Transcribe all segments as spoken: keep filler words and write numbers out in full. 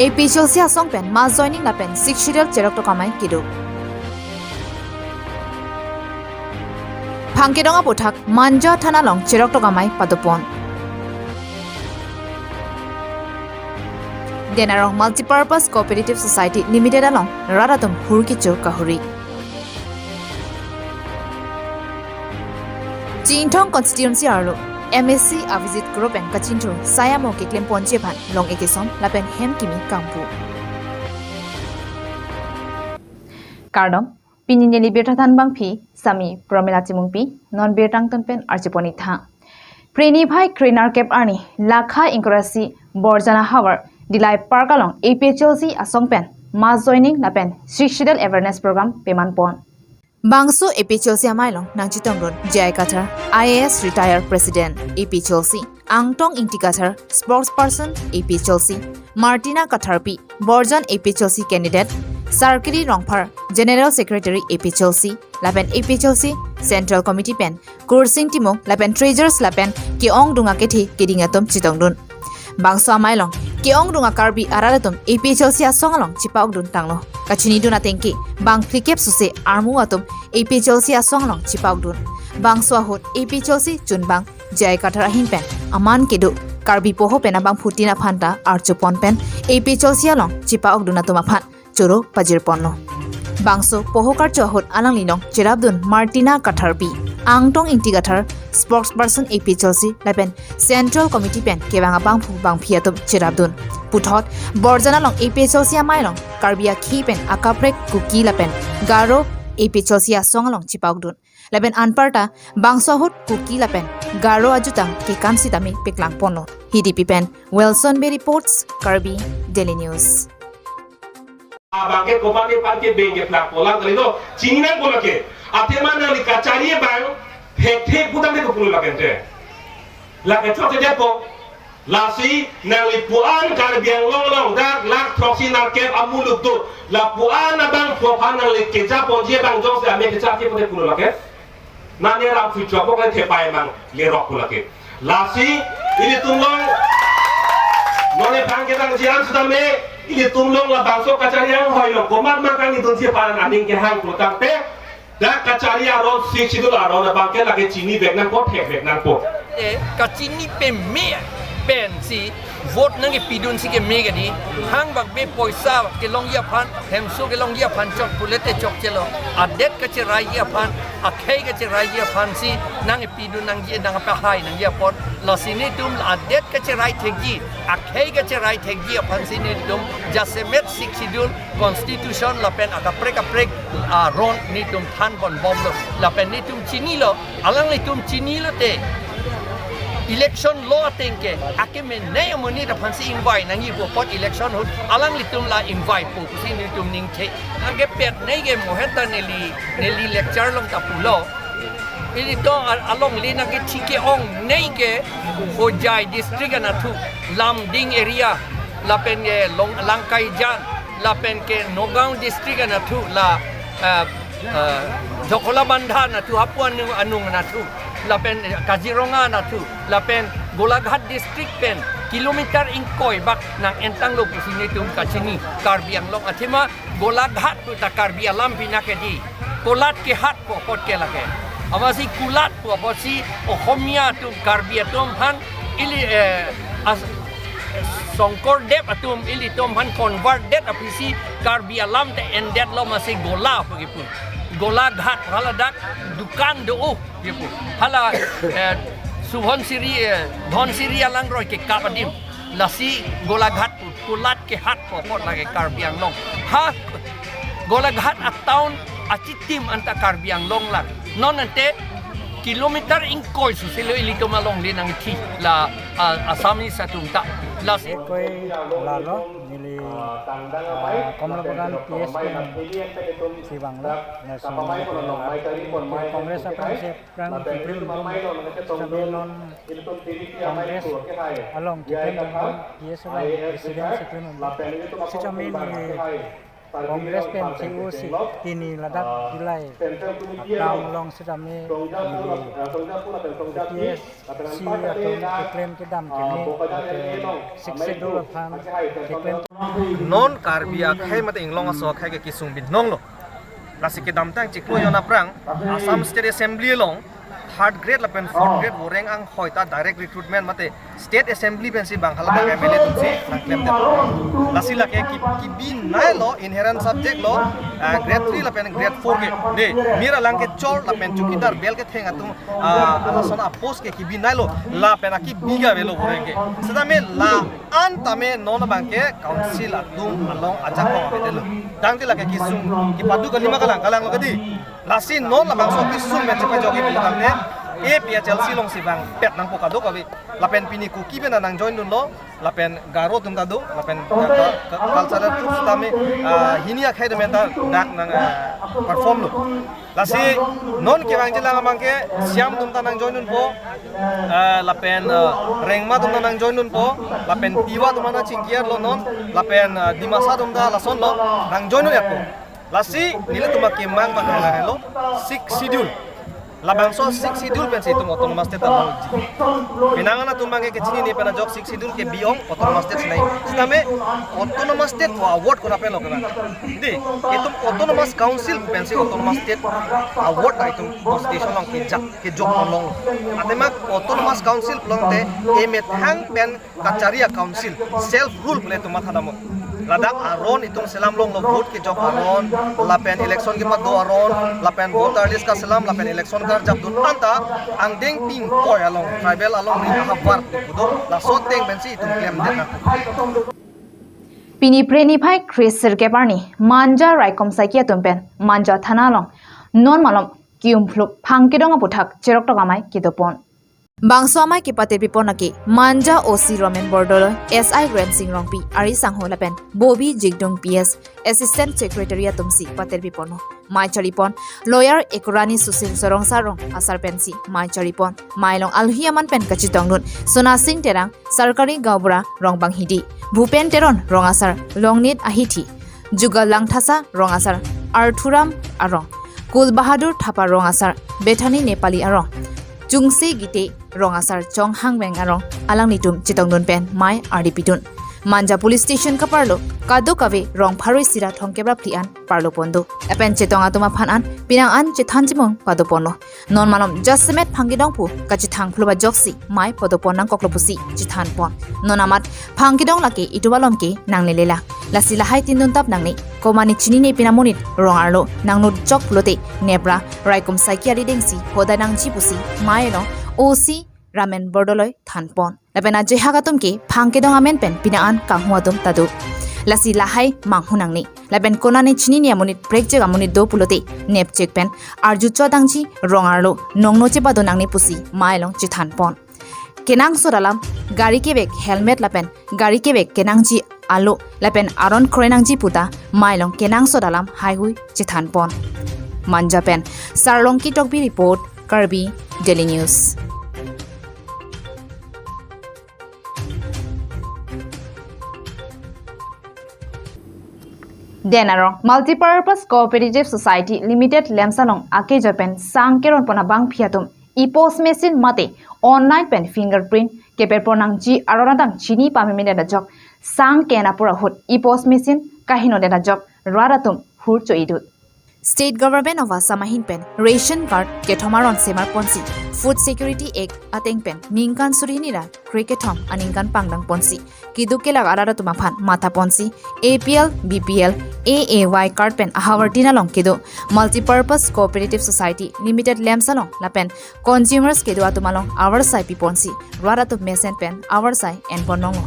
APHLC asong pen mass joining lapen Sixth Schedule cheroktok amei kedo. Phangkedong aputhak Manja Thana along cheroktok amei padopon. Denarong Multipurpose Cooperative Society Limited along rat atum hur kecho kahuri. Chinthong constituency arlo MAC avisit group pen kachinthur sai amo keklem ponji aphan long ekesom lapen hem kimi kangpu. Kardom, pini neli birta thanbangpi, sami Promila Timungpi, non birta angton pen archipon-ik tha. Prini phai kre-nerkep arni, Lakha Ingkorasi Borjana havar, Dillai Park along APHLC asong pen mass joining lapen Sixth Schedule awareness program peman pon. Bangso APHLC amei along nangchetongdun J I Kathar, IAS retired, President APHLC, Angtong Ingti Kathar, spokesperson APHLC, Martina Katharpi, Borjan APHLC candidate, Sarkiri Rongphar, General Secretary APHLC, lapen APHLC Central Committee pen Kursing Timung lapen treasurers lapen ke-ongdung akethe keding atum chetongdun. Bangso amei along ke-ongdung a-Karbi arat atum APHLC asong along chepa-okdun tanglo. Kachinidun atengke bang phlikep suse armu atum APHLC asong along chepa-okdun. Bangso ahut APHLC chunbang J I Kathar ahin pen aman kedo Karbi poho pen abangphutin aphan ta archopon pen APHLC along chepa-okdun atum aphan choro pajirponlo. Bangso poho karcho ahut alangli along cherapdun Martina Katharpi, Angtong Ingti Kathar, spokesperson APHLC lapen Central Committee pen kevang abangphu bangphi atum cherapdun. Puthot Borjana along APHLC amei along Karbi akhei pen akaprek Kuki lapen Garo APHLC asong along chepa-okdun. Lapen anparta bangso ahut Kuki lapen Garo ajutang kekan sitame peklangponlo. Hidipi pen Wilson Bey reports, Karbi Daily News. Abang ke komat aphan ke beng ke plak polang kali do, chinine polang ke. Athema nangli kachari abang thekthe putangte pulo lake te. Lake chok te po. Lasi nangli pu-an Karbi Anglong along dak lakh throksi nerkep amuluk do. Lapu-an abangphu aphan nangli keja ponji abang jongsi ame keja ke pute pulo lake. Nane ram phui chok bok le thepai mang lerok pu lake. Lasi ilitum along none phang kedang jiran sutame, ilitum along labangso kachari anghoi along komat mang kangdunji aphan aning kehang pulotangte, dak kachari aron, Sixth Schedule aron abang ke lake chinivek nangpo, thekvek nangpo. Eh, kachini peme pensi vote nangkepidunsi keme kedi, hang bak be poisa kelongji aphan, hemso kelongji aphan chok pule te chokchelo. Adet kacheraiji aphan, akhei kacheraiji aphansi nangkepidun nangji, nangkepahai nangji apot. Lasi netum adet kacherai thekji, akhei kacherai thekji aphansi netum jasemet Sixth Schedule, Constitution lapen akaprek kaprek aron netum thanponbomlo. Lapen netum chinilo, alanglitum chinilo te. Election law atengke, akeme nei amonit aphansi ingvai nangji pu apot election ahut alanglitum la ingvaipo pusi netum ningthe. Angke pet nei ke mohen ta neli, neli lecture along ta pulo. Ilitum al-, alongle nangkethi ke-ong nei ke Hojai district anatthu, Lumding area, lapen ke Long-, Langkaijan, lapen ke Nagaon district anatthu la, eh, eh, Jokholabandha anatthu, hapu anung, anung anatthu, lapen, eh, Kaziranga anatthu, lapen Golaghat district pen kilometer ingkoi bak nang-entanglo pusi netum kachini. Karbi Anglong athema Golaghat pu ta Karbi alam pina kedi. Kolat kehat pu apot ke lake. Amatsi kolat pu apotsi Ohomia atum, Karbi atum aphan ili, eh, as-, Shongkordev atum ilitum aphan convert det aphisi Karbi alam te endetlo, amatsi Gola pu kipu. Golaghat haladak dukan do-o kipu. Hala, eh, Subhansiri, eh, Dhansiri alangroi kekap adim. Lasi Golaghat pu, kolat kehat pu apot lake Karbi Anglong. Ha, Golaghat a-town achitim anta Karbi Anglong lang. Non ante kilometer ingkoi susilo ilitum alongle nangthi la, ah, Assamese atum ta. Lasi koi lalo neli, ah, Komla Bagan P S ke si vanglo. Laso Congress aphan si prang Supreme Court sitame non Congress along keklem dun P S along President Supreme Court sitame neli Congress pen C O C tini ladak July akam along sitame neli A P S C atum keklem kedam keme mate Sixth Schedule aphan keklem. Non Karbi akhei mate inglong aso akhei ke kesung binong lo. Lasi kedamtang chiklo jon aphrang Assam State Assembly along third grade lapen fourth grade voreng anghoi ta direct recruitment mate State Assembly pensi bang halabang M L A atumsi nangklemdet. Lasi lake ki-, kibinai lo inherent subject lo, ah, grade three lapen grade four ke. De, mir alang kechor lapen chowkidar bel ketheng atum, ah, alason a-post ke kibinai lo lapen akibi ke avelo voreng ke. Sitame la-an tame non abang ke council atum along ajakong avedetlo. Tangte lake kesung kepado kalima kalang kalang lo kedi. Lasi non labangso kesung pen chepajok ke tangte A P H L C alongsi bang pet nangpo kadokave. Lapen pini Kuki pen nang join dunlo, lapen Garo atum ta do, lapen ka-, ka-, cultural troupe tame, ah, hini akhei atum ta dak nang, ah, perform lo. Lasi non kevangjilang abang ke Siam atum ta nang join dunpo, ah, lapen, ah, Rengma atum ta nang join dunpo, lapen Tiwa atum ta nang chingkir lo non, lapen, ah, Dimasa atum ta lason lo nang join dun ya po. Lasi nelitum akemang bang helo Sixth Schedule. Labangso Sixth Schedule pensi itum Autonomous State alongji. Penang an atum bang ke kechinine pen ajok Sixth Schedule ke beyond Autonomous State sinai. Sitame Autonomous State pu award konat pen lo kena. Di, itum Autonomous Council pensi Autonomous State award ta itum Constitution along kejak kejok along. Athema Autonomous Council pulote emethang pen kachari a-council, self rule pule itum matha damlo. Ladak aron itum selam longlo, vote kejok aron, lapen election kepado aron, lapen voter list kaselam, lapen election karjap dun anta angdeng pingpoi along, tribal along ri ahavar kepu do, laso ateng pensi itum klemdet nang. Pini Phre niphai kre sirkep arni Manja raikom saiki atum pen Manja thana along non malom ki-umphlup phang kedong aputhak cheroktok amei kedopon. Bangso amei kepatir pipon lake Manja O C Ramen Bordoloi, S I Rensing Rongpi, Ari Sangho lapen Bobi Jigdung P S, Assistant Secretary atumsi patir piponlo. Mei charipon lawyer ekorani Sushil Sorongsar rong asar pensi mei charipon. Mei along alohi aman pen kachetongdun Sona Sing Terang, Sarkari Gaonbura Rongbang Hidi, Bhupen Teron rong asar Longnit Ahithi, Jugal Langthasa rong asar Arthuram arong, Kul Bahadur Thapa rong asar Bethany Nepali arong, Chungse Gite rong asar Chonghang Weng arong alanglitum chetongdun pen mei ardi pidun. Manja Police Station kaparlo kadokave rong pharo isi ra thomkep ra phli an parlo pon do. Lapen chetong atum aphan an penang an chethan chimung pado ponlo. Non malom jasemet phang kedong pu kachethang phlup ajoksi mei pado pon nangkoklo pusi chethan pon. Non amat phang kedong lake itum alom ke nanglelela. Lasi lahai tin duntap nangne, komane chinine pin amonit rong arlo nangnut chok pulote nepra raikom saiki aridengsi hodai nangji pusi mei along O C Ramen Bordoloi than pon. Lapen ajehak atum ke phang kedong amen pen penang an kanghu atum ta do. Lasi lahai manghu nangne. Lapen konane chinine amonit prekjek amonit do pulote nepchek pen arju chodangji rong arlo nongno chepado nangne pusi mei along chethan pon. Kenangsot alam gari kevek helmet lapen gari kevek kenangji alo lapen aron kroi nangji puta mei along kenangsot alam haihui chethan pon. Manja pen Sarlongki Tokbi report, Karbi Daily News. Den arong Multipurpose Cooperative Society Limited Lemsa along akejo pen sang keron pon abangphi atum e-pos machine mate online pen fingerprint keber pon nangji aron atang chini pameme det ajok sang ke-en apor ahut e-pos machine kaheno det ajok rat atum hur cho-idut. State Government of Assam ahin pen ration card kethom aron semar ponsi Food Security Act ateng pen ningkan suri hini ra kre kethom aningkan pangdang ponsi keduk kelak arat atum aphan matha ponsi A P L, B P L, A A Y card pen ahavar tin along kedo Multipurpose Cooperative Society Limited Lemsa along lapen consumers kedo atum along avarsai pi ponsi rat atum mesen pen avarsai en pon longlo.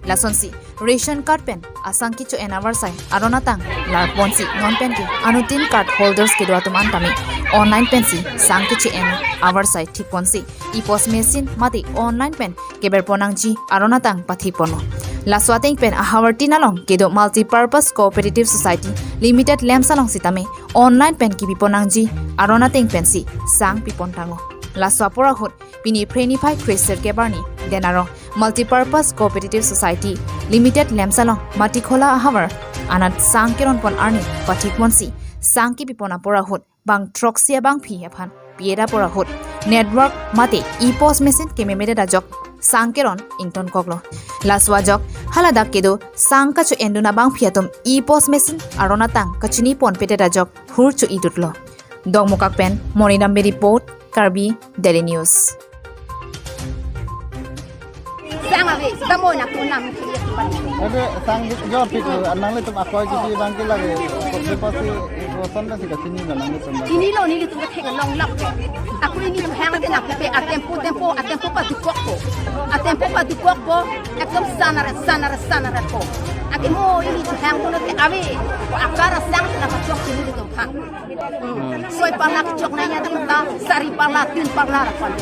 Lasonsi ration card pen asang kecho-en avarsai aron atang lar ponsi non pen ke anuttin card holders kedo atum an tame online pensi sang kecho-en avarsai thik ponsi e-pos machine mate online pen keber pon nangji aron atang pathik ponlo. Laso ateng pen ahavar tin along kedo Multipurpose Cooperative Society Limited Lemsa along sitame online pen kepi pon nangji aron ateng pensi sang pi pon tanglo. Laso apor ahut pini Phre niphai kre sirkep arni den arong Multipurpose Cooperative Society Limited Lemsa along Matikhola ahavar Anat sang keron pon arni pathik ponsi sang kepi pon apor ahut bang throksi abangpi aphan pi-et apor ahut network mate e-pos machine kememedet ajok sang keron ingtonkoklo. Laso ajok haladak kedo sang kacho-endun abangpi atum e-pos machine aron atang kachini ponpedet ajok hur cho-idutlo. Dongmukak pen Moni Dambi report, Karbi Daily News. Sang ave, damo na kunam. Ebe sang jor pik, nanglitum akoi kisi bang ke lage. Kopi pasi koson na sika chinilo nanglitum. Chinilo, nelitum kethek longlap ke. Ako nelitum hang ke na pe atempo tempo, atempo padukokpo. Atempo padukokpo, ekdom sanar sanar sanar po. Ake mo nelitum hang kono ke ave. Ko akar sang na pachok chinilo tum hang. Hmm. Soi pala kechok nangji atum ta, sari pala, tin pala, ra pala.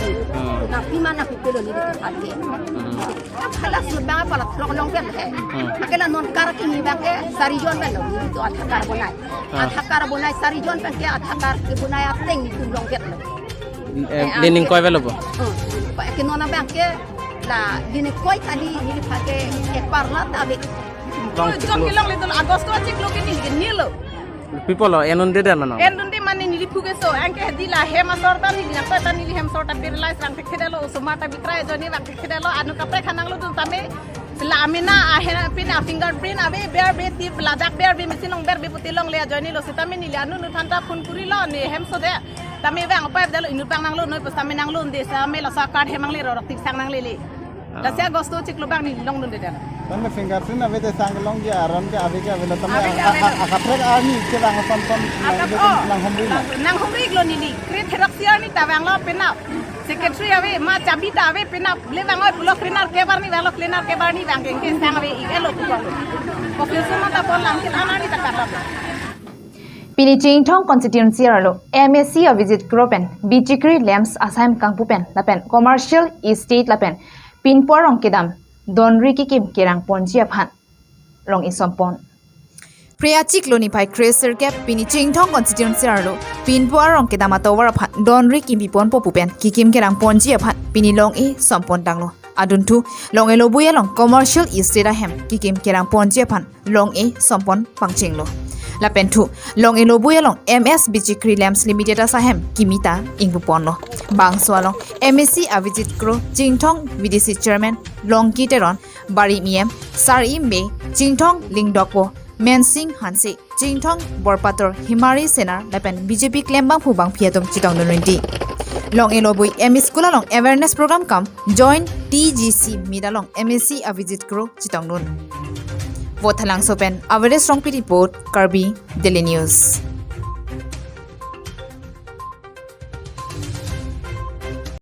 Hmm. Na pima na pipelo nelitum aphan ke. Hmm. Hala sut bang pala throk longvet he. Hmm. Ake la non kar kimi bang ke sari jon pen lo, nelitum Aadhaar kar bonai. Hmm. Aadhaar kar bonai sari jon pen ke Aadhaar kar kebonai ateng nelitum longvetlo. Eh, eh, lining ah, koi velo bo? Hmm. Pa ke non abang ke la lining koi tadi neliphan ke ek pala ta ave. Long chiklo. Jon kelongle dolo, August achiklo ke neli ke nilo. Pi pulo, en dunde dam mano? En dunde mane neliphu ke so, anke hedi la hem asor ta neli nangkoi ta neli hem asor ta paralyze vang thekthe detlo, osomar ta bikrai ajoine vang thekthe detlo, anu kaprek khanang lo dun tame, la amena ahe pina fingerprint ave, berbe ti ladak berbe machine along berbe puti longle ajoine lo sitame neli anu nu than ta phone kurilo ne hem so de. Tame vang upai detlo inut vang nanglo noi pusitame nanglo de sitame laso card hem angle rorok tik sang nanglele. Ah. Lasi August achiklo bang neli long dunde dam. Tame fingerprint ave de sang longji aron ke ave ke avelo tame ave ke a-, ave a-, lo. A-, akaprek arni ke bang son son akap nang, oh, nanghumri na. Nanghumri lo neli. Kre therok siar ni ta vanglo penap. Secretary ave ma chabi ta ave penap. Le vang oi pulo cleaner kebar ni vanglo cleaner kebar ni vang ke ke sang ave ik elo pulo. Office ma ta pon lang ke ana ni ta karlo. Pini Chinthong constituency arlo M A C a-visit kro pen bichikri lamps asai kangpu pen lapen commercial estate lapen pinpo arong kedam donri kikim kerang ponji aphan long-e sompon. Phre achiklo niphai kre sirkep pini Chinthong constituency arlo pinpo arong kedam atovar aphan donri kimpi ponpo pu pen kikim kerang ponji aphan pini long-e sompon tanglo. Adunthu long-e lobui along commercial estate ahem kikim kerang ponji aphan long-e sompon pangchenglo. Lapen thu long-e lobui along M S Bichikri Lamps Limited asai hem kimi ta ingpu ponlo. Bangso along M A C a-visit kro Chinthong V D C chairman Longki Teron, Barim E M Sar-im Bey, Chinthong Lingdokpo Mensing Hanse, Chinthong Borpator Himari Senar lapen B J P klembangphu bangpi atum chetongdun rinti. Long-e lobui M E school along awareness program kam Joint T G C meet along M A C a-visit kro chetongdun. Vothatlangso pen Averesh Rongpi report, Karbi Daily News.